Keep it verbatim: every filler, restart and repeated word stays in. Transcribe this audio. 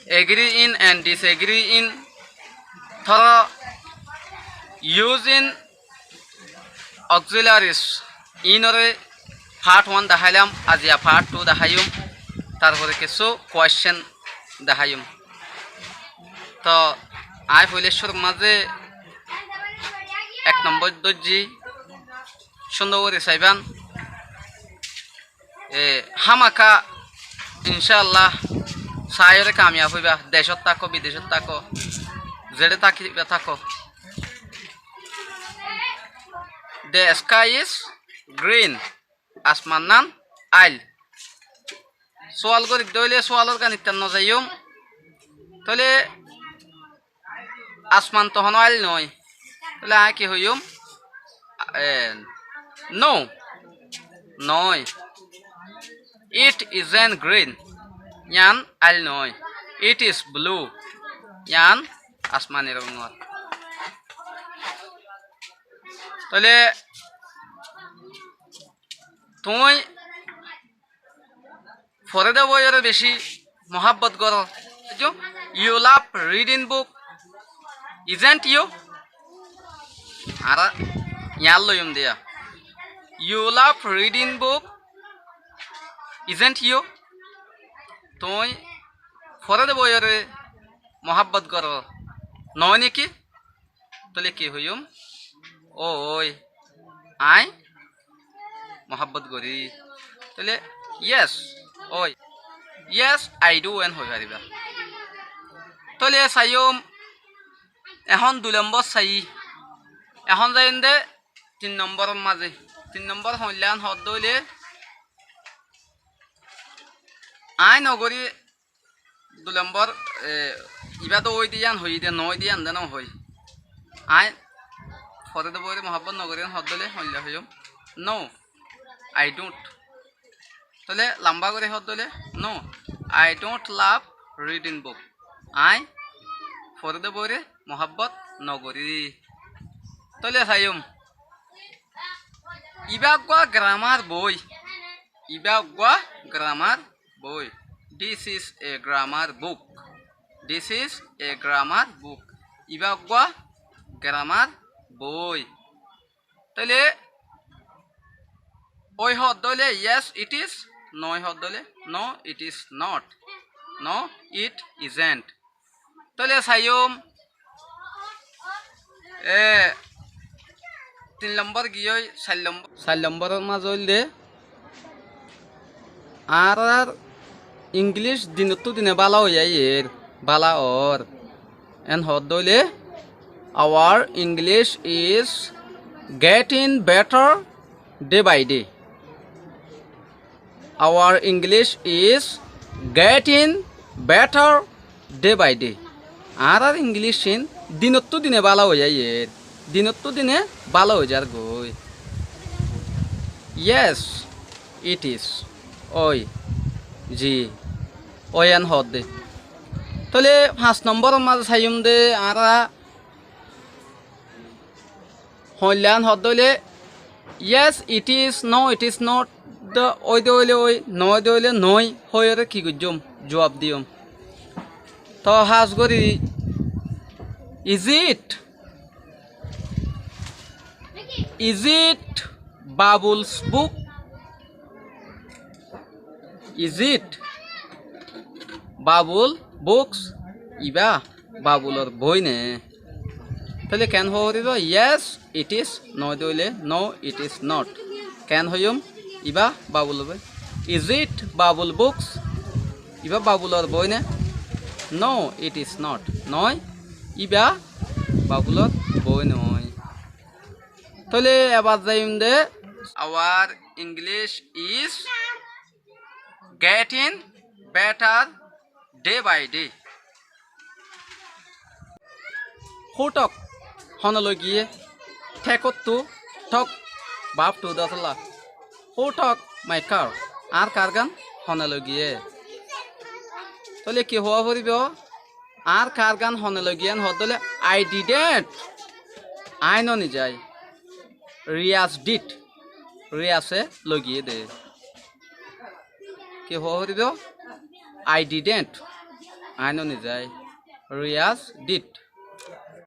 Agree in and disagree in through using auxiliaries. Inoré part one deháilam, aziya part two deháiyum, tarfore kissú question deháiyum. Toh aññí foila cúrur mazé ek nombor dóijji, cúndor gorí saibán. E, hámaka, incálla, saáiyoré kamiyaf óiba, decót táko, bidecót táko, zeçé tákiba táko. The sky is green, asmannán ail. Súal gorídde óile súalor gán ittat nozaiyúm. Tóile asman tohonó ail noói. Tóile aññí ki hoiyúm? E, no. Noói. It isn't green. Yián ail noói. It is blue. Yián asmani rongor. Tóile tuñí foré de boiyoré bicí muhábbot goró. Buijjó? You love reading book, isn't you? Añára yián loiyum diya. You love reading book, isn't you? Tuñí foré de boiyoré muhábbot goró, noói néki? Tóile ki hoiyúm? Ói, aññí muhábbot gorí. Tóile yes, ói. Yes, I do en hoi faribá. Tóile saiyúm, ehón dui lombor saiyí. Ehón zaiyum de tin lomboror mazé. Tin lombor hoóilla yián hoódde óile aññí nogorí. Dui lombor, e, ibá de ói de yián hoiyí de, noói de yián de nohoi. Aññí foré de boiyoré muhábbot nogorí yián hoódde óile hoilla hoiyúm, no, I don't. Tóile lamba gorí hoódde óile, no, I don't love reading book. Aññí foré de boiyoré muhábbot nogorí. Tóile saiyúm, ibá eggúa grammar boi. Ibá eggúa grammar boi. This is a grammar book. This is a grammar book. Ibá eggúa grammar boi. Tóile ói hoódde óile yes, it is. Noói hoódde óile no, it is not. No, it isn't. Tóile saiyúm, e, tin lombor giyói sair lombor. Sair lomboror mazé óilde añárar English dinottú dine bála ói aiyér, bála ór. En hoódde óile, our English is getting better day by day. Our English is getting better day by day. Añárar English ín dinottú dine bála ói aiyér, dinottú dine bála ói zargói. Yes, it is. Ói, ji, ói en hoódde. Tóile fañs lombóror mazé saiyúm de añára hoóilla yián hoódde óile, yes, it is, no, it is not, de ói de óile ói, noói de óile noói, hoóiyoré ki goijjóm, juab diyóm. Toóu hás gorí, is it, is it Babul's book? Is it Babul books? Ibá Babulor bói né? Tóile keén hoó foribóu? Yes, it is. Noói de óile, no, it is not. Keén hoiyúm? Ibá Babulor bói. Is it Babul books? Ibá Babulor bói né? No, it is not. Noói, ibá Babulor bói noói. Tóile ebar zaiyum de, our English is getting better day by day. Who took? Hone loi giyé? Take ottú took, verb to de asólla. Who took my car? Añár kargán hone loi giyé? Tóile ki hoó foribóu? Añár kargán hone loi giyé en hoódde óile, I didn't. Aññí no nizai. Riyas did. Riyase loi giyé dé. Ki hoó foribóu? I didn't. ain onuzai, Riyaz did.